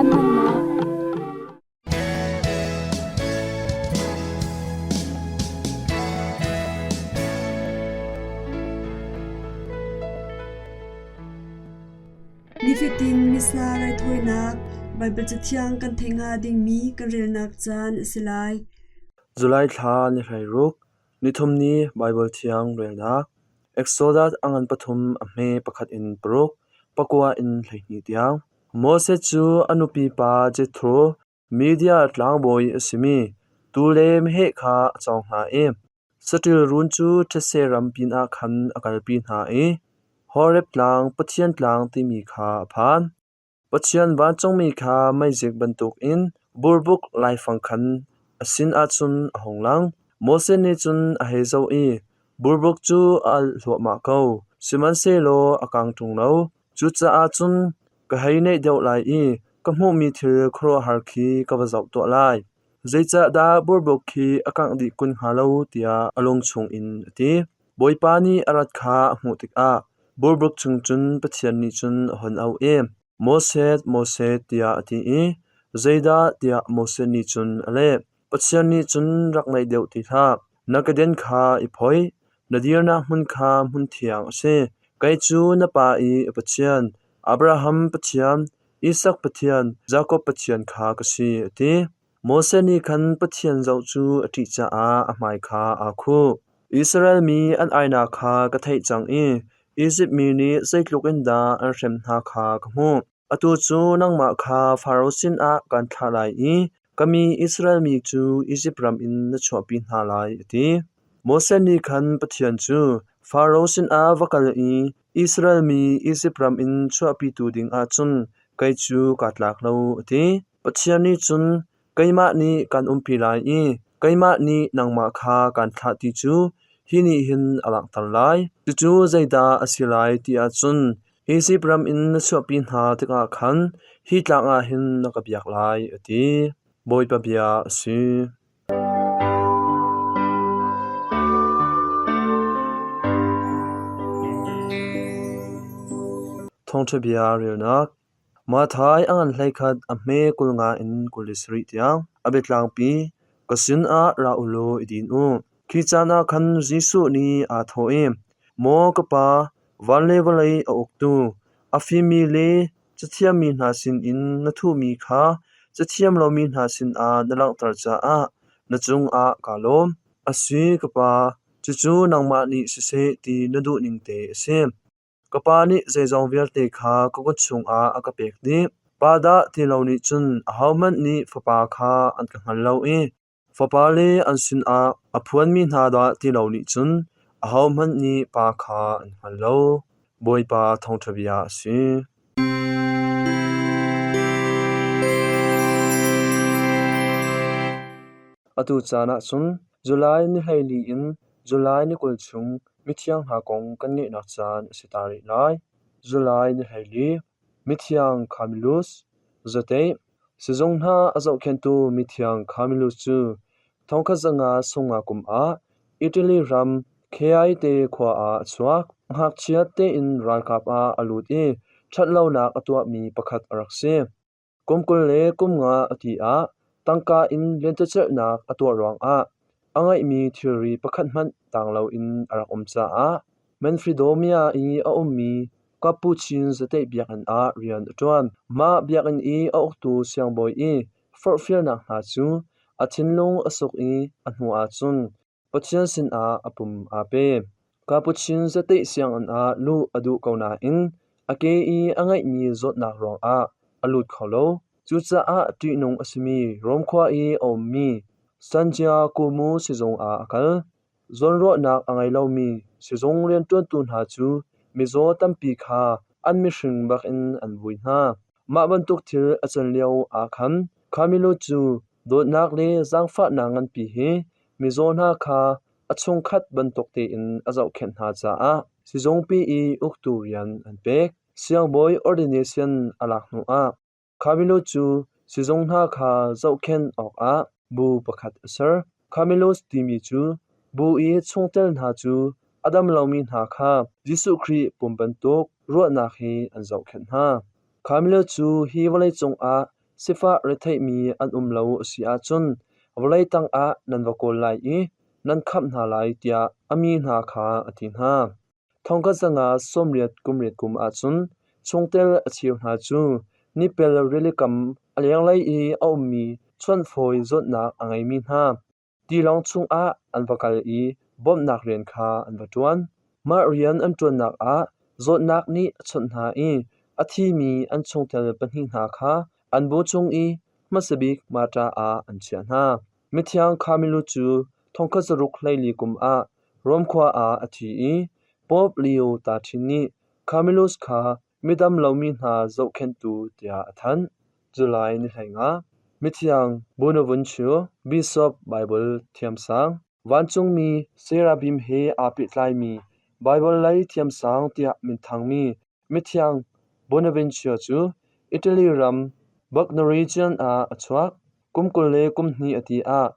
Caan hmannak. Nifatin Missa raithawinak Baibal Cathiang kan theih hnga dingmi kan relnak caan a si lai. July thla ni 16, nithum ni Baibal Thiang relnak Exodus a ngan pathum a hme pakhat in paruk, pakua in 12 tiang. Moses cu a nupi pa Jethro, Media tlangbawi a simi tuu le meheh kha a cawng hna i saṭil run cu thetse ram pinah khan a kalpi hna i Horeb Tlang, Pathian Tlang timi kha a phan. Pathian vancungmi kha meizik bantukin burbuk laifang khan a sinah cun a hung lang. Moses nih cun a hei zoh i burbuk cu a alh hluahmah ko, sihmanhsehlaw a kang ṭung lo. Cucaah cun ka hei naih deuh lai i ka hmuhmi thil khuaruahhar khi ka va zoh tuah lai. Zeicahdah burbuk khi a kangh dih kun hnga lo tiah a lung chungin a ti. Bawipa nih a rat kha a hmuh tikah burbuk chung cun Pathian nih cun a hun auh i, Moses, Moses, tiah a ti i, Zeidah tiah Moses nih cun a leh. Pathian nih cun rak naih deuh ti hlah. Na keden kha i phoih. Na dirnak hmun kha hmun thiang a si. Kei cu na pa i a Pathian, Abraham Pathian, Isak Pathian, Jakob Pathian kha ka si, a ti. Moses nih khan Pathian zoh cu a ṭih caah a hmai kha aa khuh. Israel mi an ainak kha ka theih cang i Izipt mi nih zeitluk in dah an hrem hna kha ka hmuh. Atu cu nangmah kha Faro sinah kaan thlah lai i ka mi Israel mi cu Izipt ram in na chuahpi hna lai, a ti. Moses nih khan Pathian cu Faro sinah va kal i Israel mi Izipt ram in chuahpitu dingah cun kei cu kaa tlak lo, a ti. Pathian nih cun keimah nih kan umpi lai i keimah nih nangmah kha kaan thlah ti cu hi nih hin a langhter lai. Cucu zeidah a si lai ti ahcun Izipt ram in na chuahpi hna tikah khan hi tlang ah hin na ka biak lai, a ti. Bawipa bia a si. Thawngṭha bia relnak Matthai a ngan 11 a hme 50 in 27 tiang a biatlangpi ka sinah ra u law i din u. Khi caan ah khan Jesuh nih aa thawh i, Maw ka Pa, van le vawlei a uktu, a fimmi le cathiammi hna sinin na thuhmi kha cathiam lomi hna sinah na langhter caah na cungah kaa lawm. A si, ka Pa, cucu nangmah nih siseh ti na duhning te a si. Ka Pa nih zeizong vialte kha ka kut chungah a ka pek dih. Pa dah ti lo nih cun ahohmanh nih Fapa kha an ka hngal lo i Fapa le an sinah a phuanmi hna dah ti lo nih cun ahohmanh nih Pa kha an hngal lo. Bawipa thawngṭha bia a si. Atu caan ah cun July ni 14 in July ni 20 chung mithiang hna kong kan ngeihnak caan a si ta rih lai. July ni 14, Mithiang Camillus, Zateih, sizung hna a zohkhenhtu mithiang Camillus cu 1550 kum ah Italy ram Chiaite khua ah a chuak. Ngakchia tein ralkap ah a lut i ṭhatlonak a tuahmi pakhat a rak si. Kum 25 a ti ah tangka in lentecelhnak a tuah ruangah a ngeihmi thilri pakhat hmanh tang loin a rak um caah Manfredomia i a ummi Capuchin zateih biakinn ah rian a ṭuan. Mah biakinn i a uktu siangbawi i forhfialnak hna cu a thinlung a suk i a hnu ahcun Pathian sinah a pum aa pe. Capuchin zateih sianginn ah luh a duh ko nain a ke i a ngeihmi zawtnak ruangah a lut kho lo. Cucaah ṭihnung a simi Rom khua i a ummi San Giacomo sizung ah a kal. Zawnruahnak a ngei lomi sizung rianṭuantu hna cu mizaw tampi kha an mihring bakin an vui hna. Mah bantuk thil a can lio ah khan Camillo cu dawtnak le zaangfahnak nganpi he mizaw hna kha a chungkhat bantuk tein a zohkhenh hna caah sizungpi i uktu rian an pek. Siangbawi ordination a lak hnuah Camillo cu sizung hna kha zohkhenh awkah bu pakhat a ser. Camillus timi cu bu i chungtel hna cu a dam lomi hna kha Jesuh Khrih pum bantuk ruahnak he an zohkhenh hna. Camillus cu hi vawleicung ah sifah retheihmi an um lo a si ahcun vawlei tangah nan va kawl lai i nan khamh hna lai tiah a mi hna kha a ti hna. Thongkhat zanga 80 kum riat kum ahcun chungtel a cheu hna cu nipel rilikam a lenglei i a ummi chawnhfawi zawtnak a ngeimi hna tilawng chungah an va kal i bawmhnak rian kha an va ṭuan. Mah rian an ṭuannak ah zawtnak nih a chawnh hna i a thimi an chungtel pahnih hna kha an bu chung i hmasa bik marṭa ah an chiah hna. Mithiang Kamilu cu thongkhat zaruk 14 kum ah Rom khua ah a thi i Pope Leo Taṭhin nih Camillus kha midam lomi hna zohkhenhtu tiah a thanh. July ni 15, Mithiang Bonaventure, Bishop Baibal thiamsang, vancungmi Seraphim he aa pehtlaimi Baibal lei thiamsang tiah minthangmi Mithiang Bonaventure cu Italy ram Bagnoregio ah a chuak. Kum 22 a ti ah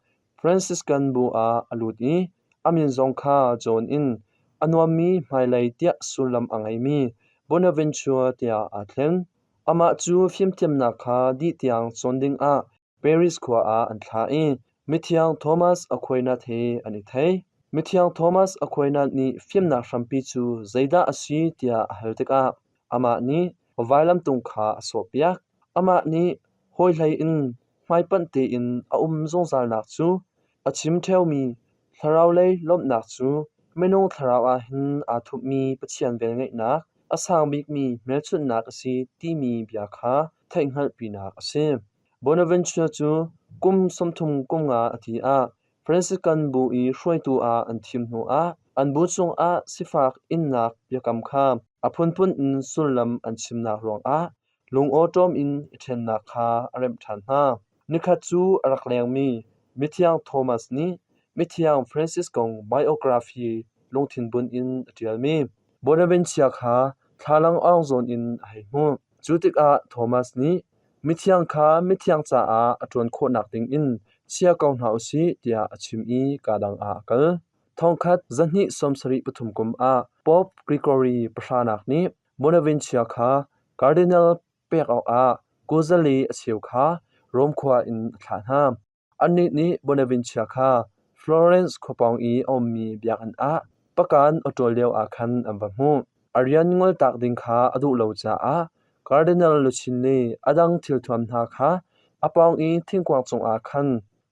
Franciscan bu ah a lut i a min zong kha John in a nuammi hmailei tiah sullam a ngeimi Bonaventure tiah aa thlen. Amah cu fimthiamnak kha dih tiang cawn dingah Paris khua ah an thlah i Mithiang Thomas Aquinas he an i thei. Mithiang Thomas Aquinas nih fimnak hrampi cu zeidah a si tiah a hal tikah amah nih vailamtung kha a sawhpiak. Amah nih hawihlei in hmaipanh tein a um zungzalnak cu a chim ṭheomi thlaraulei lawmhnak cu minung thlarau ah hin aa thupmi Pathian velngeihnak a sang bikmi hmelchunhnak a si timi bia kha theihhngalhpinak a si. Bonaventure cu kum 35 a ti ah Franciscan bu i hruaitu ah an thim hnuah an bu cungah sifak innak biakam kha a phunphun in sullam an chimnak ruangah lungawṭawm in i ṭhennak kha a remh ṭhan hna. Nikhat cu a rak lengmi Mithiang Thomas nih Mithiang Francis kong biography lungthin bunh in a ṭialmi Bonaventure kha thlalang-awng zawn in a hei hmuh. Cu tikah Thomas nih mithiang kha mithiang caah a ṭuan khawhnak dingin chia ko hna u sih tiah a chim i kaa dang ah a kal. Thongkhat 273 kum ah Pope Gregory pahranak nih Bonaventure kha Cardinal pek awkah kuzale a cheu kha Rom khua in a thlah hna. Annih nih Bonaventure kha Florence khuapawng i a ummi biakinn ah pakan a ṭawl lioah khan an va hmuh. A rian ngoltak ding kha a duh lo caah Cardinal luchin le a dang thilthuam hna kha a pawng i thingkuang cungah khan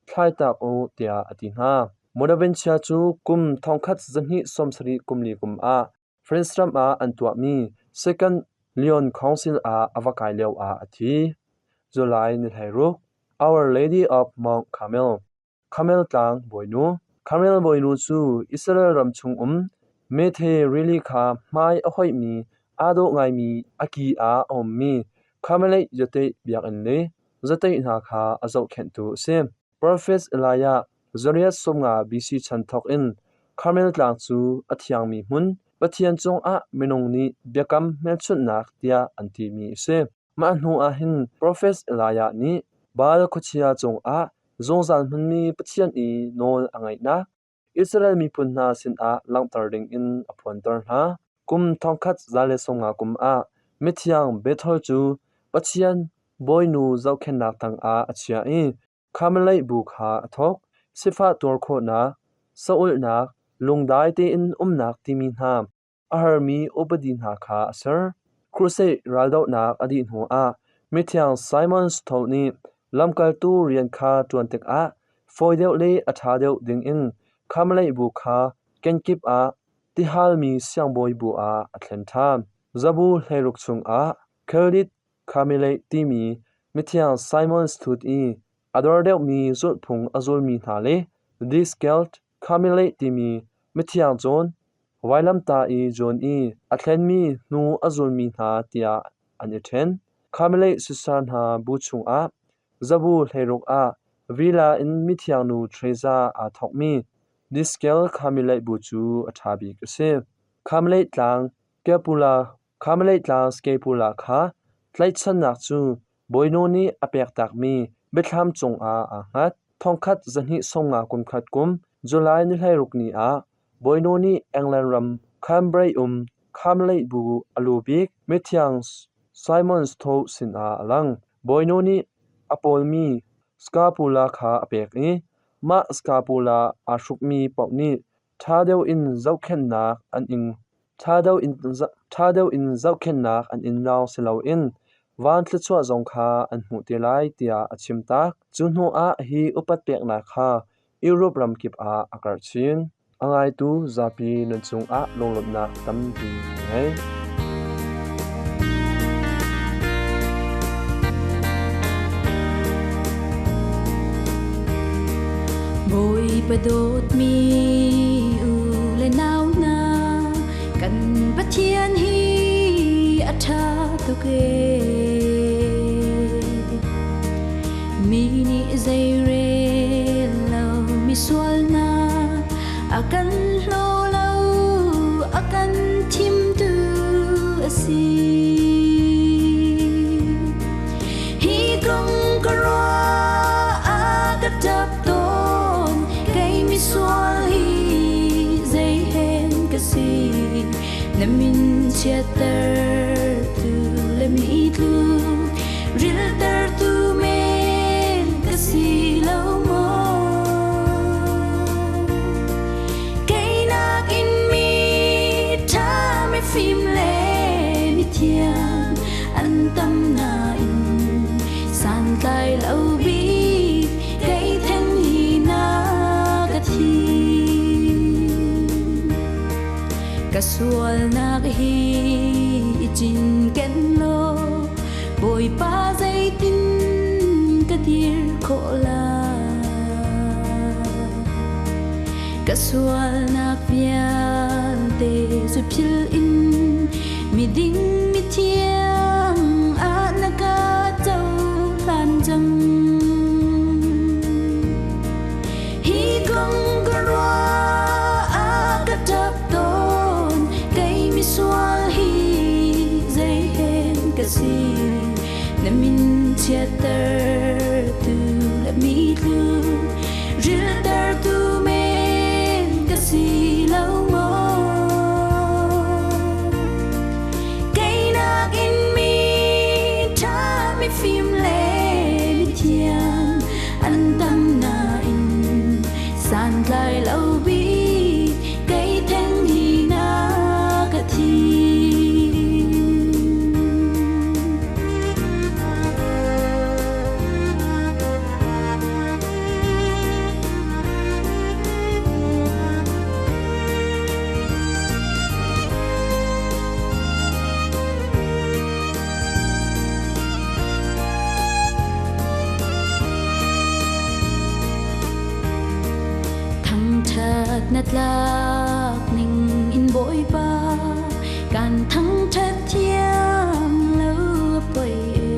thlaitak u tiah a ti hna. Bonaventure cu kum 1274 kum ah France ram ah an tuahmi Second Lyon Council ah a va kai lioah a thi. July ni 16, Our Lady of Mount Carmel, Carmel Tlang Bawinu. Carmel Bawinu cu Israel ram chungum Methe rili kha hmai a hoihmi aa dawh ngaimi a ki ah a ummi Carmelite Zateih biakinn le zateih hna kha a zohkhenhtu a si. Profet Elijah zariat 50 BC chan thawk in Karmel Tlang cu a thiangmi hmun, Pathian cungah minung nih biakam hmelchunhnak tiah an timi a si. Mah hnu ah hin Profet Elijah nih Baal khuachia cungah zungzal hmunmi Pathian i nawl a ngaihnak Israel miphun hna sinah langhter dingin a phuanter hna. Kum 1050 kum ah mithiang Bethel cu Pathian Bawinu zohkhenhnak tangah a chiah i Carmelite bu kha a thawk. Sifah tuar khawhnak, saulhnak, lungdai tein umnak timi hna a harmi upadi hna kha a ser. Crusade raldohnak a dih hnuah Mithiang Simon Tho nih lamkaltu rian kha ṭuan tikah fawi deuh le a ṭha deuh dingin Carmelite bu kha kenkip ah tihalmi siangbawi bu ah a thlen ṭhan. Zabu 16 chungah Khalid Carmelite timi Mithiang Simon Thut i a dor deuhmi zulhphung a zulmi hna le Discelt Carmelite timi Mithiang John Vailamtah i John i a thlenmi hnu a zulmi hna tiah an i ṭhen. Carmelite sisar hna bu chungah zabu 16 ah Villa in mithiang nu Teresa aa thawkmi Diskel Carmelite bu cu a ṭha bik a si. Carmelite tlang Capula Carmelite tlang Scapula kha tlaihchannak cu Bawinu nih a pektakmi biathlam cungah aa hngat. Thongkhat 250 kum khat kum July ni 16 ni ah Bawinu nih England ram Cambrai um Carmelite bu a lu bik mithiang Simon Stowe sinah a lang. Bawinu nih a pawlmi scapula kha a pek i mah scapula aa hrukmi paoh nih ṭha deuh in zohkhenhnak an ing. Ṭha deuh in zohkhenhnak an in lawng si loin van thluachuah zong kha an hmuh te lai tiah a chimtak. Cu hnuah hi upat peknak kha Europe ram kip ah a karh chin. A ngaitu zapi nan cungah lunglawmhnak tampi ka ngei. Bawipa dawtmi u le nau hna, kan Pathian hi a ṭha tuk ee. Mi nih zeirel lo mi sualnak a kan hlaw lo, a kan thimtu a si. Hi kong ka ruah a ka ṭap tawn, kei misual hi zei hen ka si. Na min chiattertu le mi tlu riltertu men ka si lo maw? Kei nakin mi ṭha mifim le mithiang an tam nain santlai lo bik kei theng hi na ka thim. Ka sualnak hi i cinken law Bawipa zeitin ka dir khawh lai? Ka sualnak vialte cu philh in miding mithiang ah na ka cohlan cang. Hi kong ka ruah ah ka ṭap tawn, kei misual hi zei hen ka si. Na min chiattertu le mi tlu riltertu men ka si lo maw? Kei nakin mi ṭha mifim le mithiang an tam nain santlai lo bik kei theng hi na ka thim. Thangṭhat na tlak ning in Bawipa kan thangṭhat thiam lo poi e.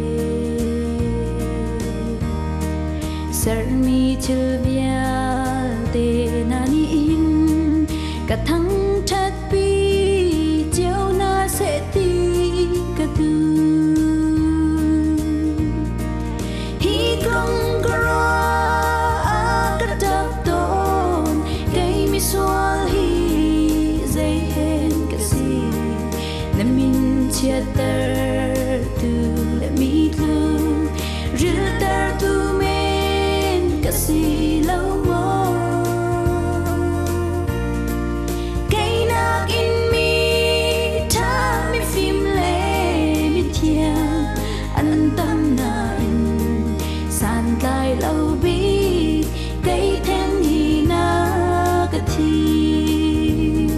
Sermi thil vialte na nih hin ka thangṭhat pi cio na seh ti ka duh. Hi kong ka ruah ah ka ṭap tawn, kei misual hi zei hen ka si. Na min chiattertu le mi tlu riltertu men ka si lo maw? Kei nakin mi ṭha mifim le mithiang an tam nain santlai lo bik kei theng hi na ka thim.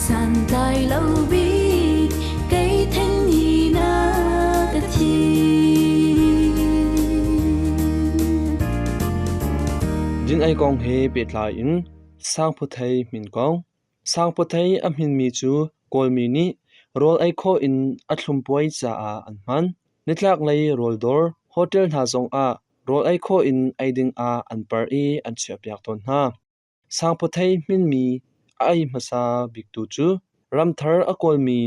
Santlai lo bik kei theng hi na ka thim. Din-ei kong he pehtlai in Sangphuthei hmin kong. Sangphuthei a hminmi cu Kawlmi nih rawl ei khawh in a thlumpuai caah an hman. Nitlaklei rawldawr, hotel hna zongah rawl ei khawh in ei dingah an parh i an chiahpiak tawn hna. Sangphuthei hminmi a ei hmasa biktu cu ramthar a kawlmi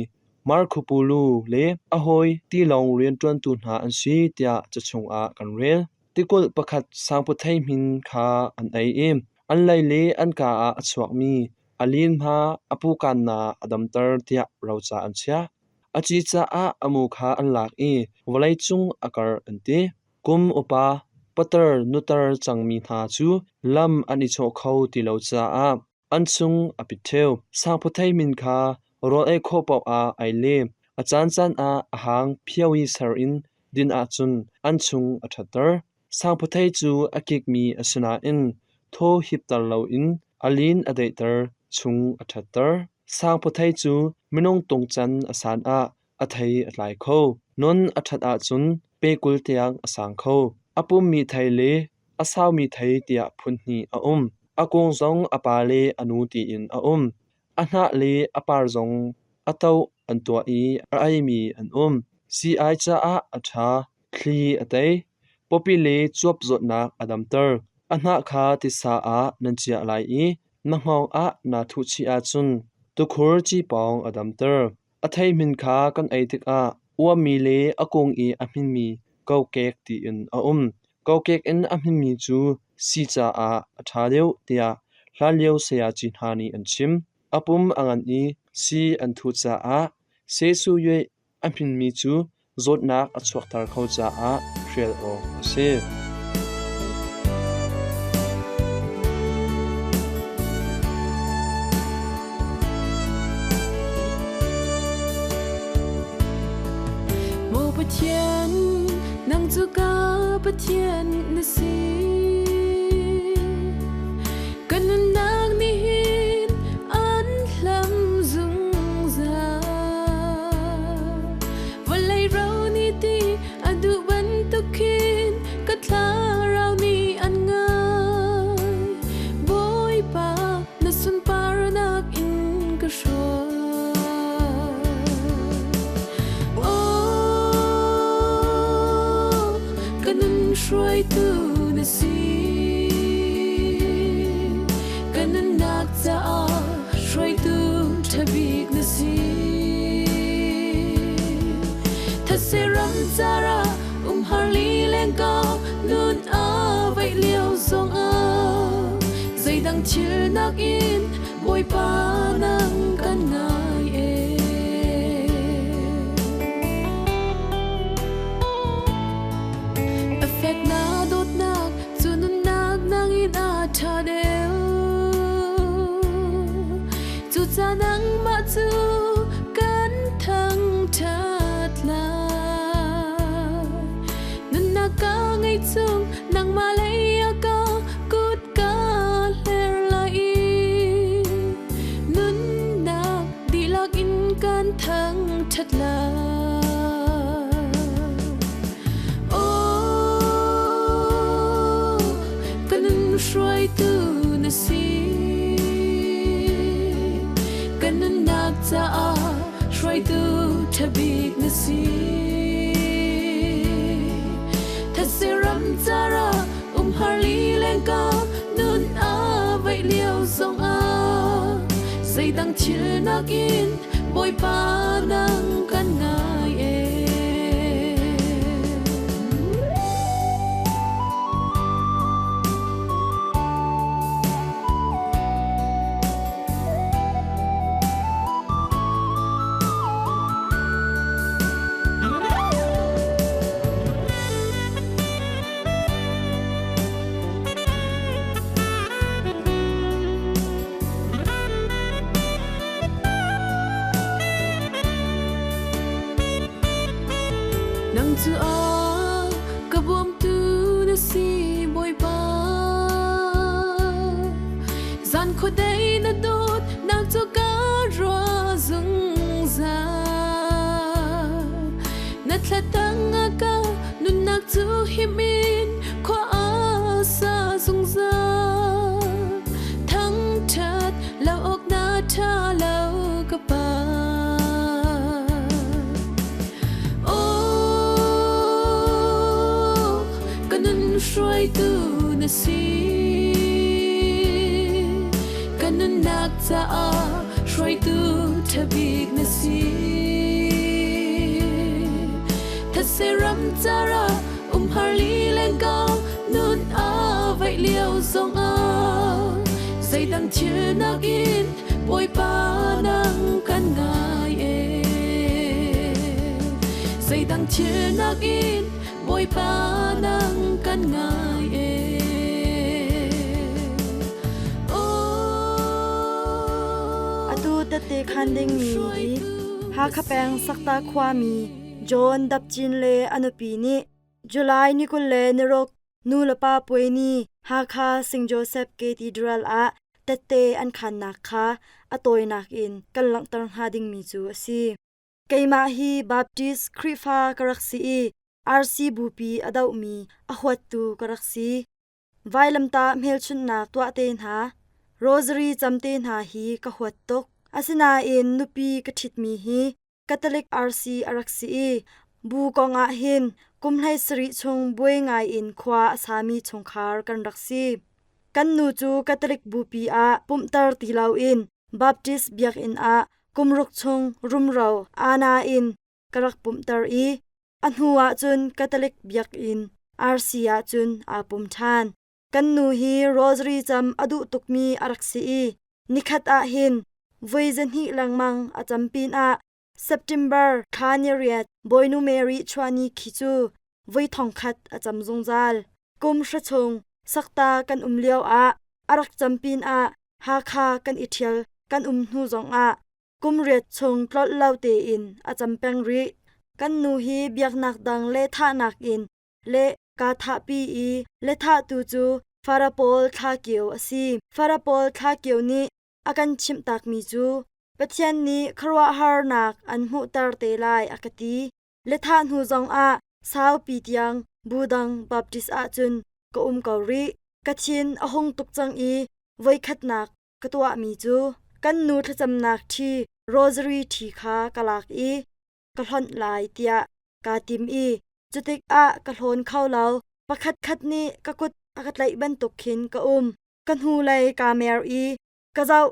Marco Polo le a hawi tilawng rianṭuantu hna an si tiah ca chungah kan rel. Tikulh pakhat sangphuthei hmin kha an ei i an lei le an kaa ah a chuakmi a linhma a pukannak a damter tiah roca an chiah. A ci caah a mu kha an lak i vawlei cung a karh an ti. Kum upa patar nutar cangmi hna cu lam an i chawh kho ti lo caah an chung a pit ṭheo. Sangphaw min kha rawl ei khawh paoh ah ai le. A caancaan ah a hang phio i ser in din ahcun an chung a ṭhatter. Sangphaw cu a kikmi a si nain thaw hipter loin a lin a daihter, chung a ṭhatter. Sangphaw cu minung tungcan a san ah a thei a tlai kho. Non a ṭhat ahcun pe 20 tiang a sang kho. A pummi thei le a saumi thei tiah phun hnih a um. A kung zong a pa le a nu tiin a um. A hnah le a par zong a toh an tuah i a eimi an um. Sii-ai caah a ṭha. Thli a tei. Pawpi le cuap zawtnak a damter. A hnah kha tisa ah nan ciah lai i na hngawng ah naa thuh chih ahcun tukhur cipawng a damter. A theihmin kha kan ei tikah uammi le a kung i a hminmi kokek tiin a um. Kokek in a hminmi cu sii caah a ṭha deuh tiah hlanlio sayaci hna nih an chim. A pum a ngan i sii an thuh caah sehsuyuih a hminmi cu zawtnak a chuakter kho caah hrial awk a si. Maw Pathian, nang cu ka Pathian na si. Ka nunnak nih hin an hlam zungzal. Vawlei ro nih ti a duh bantuk khin ka thlarau nih an ngai. Bawipa, na sunparnak in ka hruai. Oh, ka nun hruaitu na si. Ka nunnak caah hruaitu ṭha bik na si. Thase ram cara umhar li lengka nun a vaih lio zong ah zeidang thil nakin Bawipa nang kan ngai e. A fek na dawtnak cu nunnak nangin a ṭha deuh. Cucaah nangmah cu kan thangṭhat lai. Nunnak ka ngei chung nangmah lei ah ka kut ka hler lai i nunnak dihlak in kan thangṭhat lai. Oh, ka nun hruaitu na si. Ka nunnak caah hruaitu ṭha bik na si. Thetse ram cara umhar li lengka nun a vaih lio zong ah zeidang thil nakin Bawipa nang kan ngai e. Nang cu a ka bawmtu na si Bawipa. Zan khuadei na dawt nak cu ka ruah zungzal. Na thlatang a ka nunnak cu him in khua a sa zungzal. Thangṭhat lo awk na ṭha lo ka pa. Oh, ka nun hruaitu na si. Ka nunnak caah hruaitu ṭha bik na si. Thetse ram cara umhar li lengkau nun a vaih lio zong ah zeidang thil nakin Bawipa nang kan ngai e. Zeidang thil nakin Bawipa nang kan ngai e. Atu tette khan dingmi hi Hakha peng Sakta khuami John Dapcin le a nupi nih July ni 26 nu le pa puai ni Hakha St. Joseph Cathedral ah tette an khannak kha a tawinak in kan langhter hnga dingmi cu a si. Keimah hi Baptist Khrihfa ka rak si i RC bupi a dohmi a huattu ka rak si. Vailamtah hmelchunhnak tuah te hna, rosary cam te hna hi ka huat tuk. Asinain nupi ka ṭhitmi hi Catholic RC a rak si i bu kong ah hin kum 17 chung buai ngai in khua a sami chungkhar kan rak si. Kan nu cu Catholic bupi ah pumhter ti loin Baptist biakinn ah kum ruk chung rumro ana in ka rak pumhter i a hnu ah cun Catholic biakinn RC ah cun aa pum ṭhan. Kan nu hi rosary cam a duh tukmi a rak si i nikhat ah hin voi zahnih lengmang a cam pinah September thla ni riat Bawinu Mary chuahni khi cu voi thongkhat a cam zungzal. Kum hra chung Sakta kan um lio ah a rak cam pinah Hakha kan i ṭhial kan um hnu zongah kum riat chung tlolh lo tein a cam peng rih. Kan nu hi biaknak dang le thahnak in le kaa thahpi i lethahtu cu Farapawl Thla Kio a si. Farapawl Thla Kio nih a kan chimhtakmi cu Pathian nih khuaruahharnak an hmuhter te lai a ka ti. Lethah hnu zongah saupi tiang bu dang Baptist ahcun ka um ko rih. Ka thin a hung tuk cang i voikhatnak ka tuahmi cu kan nu thlacamnak ṭhi rosary ṭhi kha ka lak i ka hlonh lai tiah kaa tim i cutikah ka hlawn kho lo. Pakhatkhat nih ka kut a ka tlaih bantuk khin ka um. Ka hnulei kaa mer i ka zoh,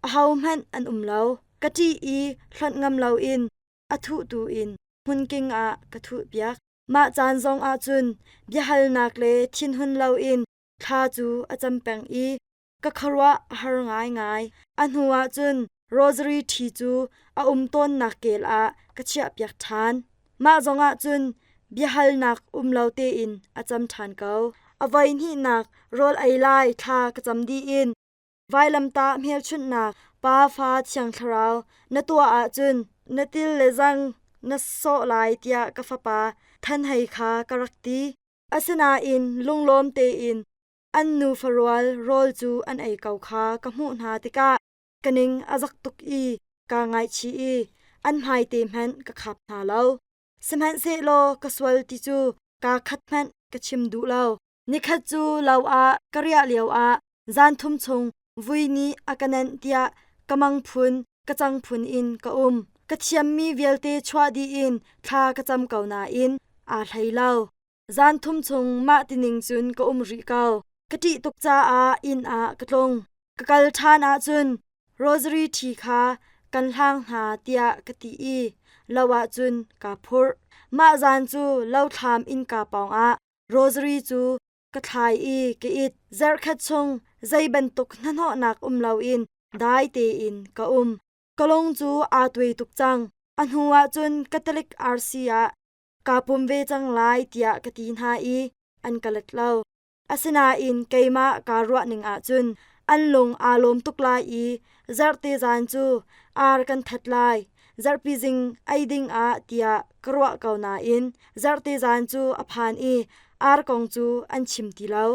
ahohmanh an um lo. Ka ṭih i hlonh ngam loin a thuhtu in hmunking ah ka thuhpiak. Mah caan zong ah cun biahalnak le thinhun loin thla cu a cam peng i ka khuaruah a har ngaingai. A hnuah cun rosary ṭhi cu a um tawnnak kel ah ka chiahpiak ṭhan. Mah zongah cun biahalnak um lo tein a cam ṭhan ko. A voihnihnak rawl ei lai thla ka cam dih in vailamtah hmelchunhnak Pa Fa Thiang Thlarau na tuah ahcun na til le zang na sawh lai tiah ka fapa Than Hei kha ka rak ti. Asinain lunglawm tein an nufa rual rawl cu an ei ko kha ka hmuh hna tikah ka ning a zak tuk i kaa ngaichih i an hmaite hmanh ka khap hna lo. Sihmanhsehlaw ka sual ti cu kaa khat hmanh ka chim duh lo. Nikhat cu lo ah ka riah lioah zan thum chung vui nih a ka nenh tiah ka mang phun ka cang phun in ka um. Ka thiammi vialte chuah dih in thla ka cam ko nain aa hlei lo. Zan thum chung mah tining cun ka um rih ko. Ka ṭih tuk caah inn ah ka tlung. Ka kal ṭhan ahcun rosary ṭhi kha kan hlang hna tiah ka ti i lo ahcun kaa phurh. Mah zan cu lothlam innka pawngah rosary cu ka thlai i ka it. Zarhkhat chung zei bantuk hnahnawhnak um loin dai tein ka um. Ka lung cu aa tuai tuk cang. A hnu ahcun Catholic RC ah kaa pum ve cang lai tiah ka ti hna i an ka let lo. Asinain keimah kaa ruah ning ahcun an lung aa lawm tuk lai i zarhte zan cu ar kan that lai, zarhpi zing ei ding ah tiah ka ruah ko nain zarhte zan cu a phan i ar kong cu an chim ti lo.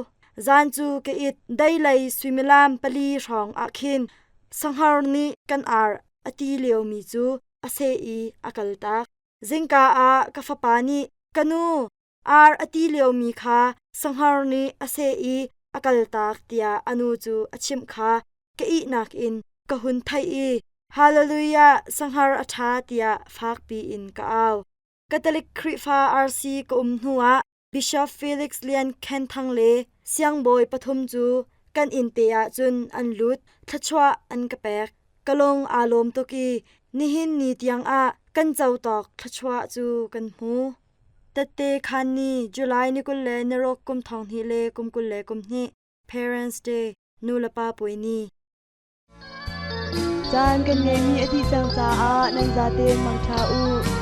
Zan cu ka it deilei suimilam 4 hrawng ah khin sahngar nih kan ar a ti liomi cu a seh i a kaltak. Zingka ah ka fapa nih, Ka nu, ar a ti liomi kha sahngar nih a seh i a kaltak tiah a nu cu a chimh kha ka ihnak in ka hun theih i Hallelujah sahngar a ṭha tiah fakpi in ka au. Catholic Khrihfa RC ka um hnuah Bishop Felix Lian Khen Thang le siangbawi pathum cu kan inn te ah cun an lut, thluachuah an ka pek. Ka lung aa lawm tuk i nihin ni tiangah kan co tawk thluachuah cu kan hmu. Tette khan ni July ni 26 kum 2021 Parents Day nu le pa puai ni. Caan kan ngeihmi a dih cang caah nan zaten mangṭha u.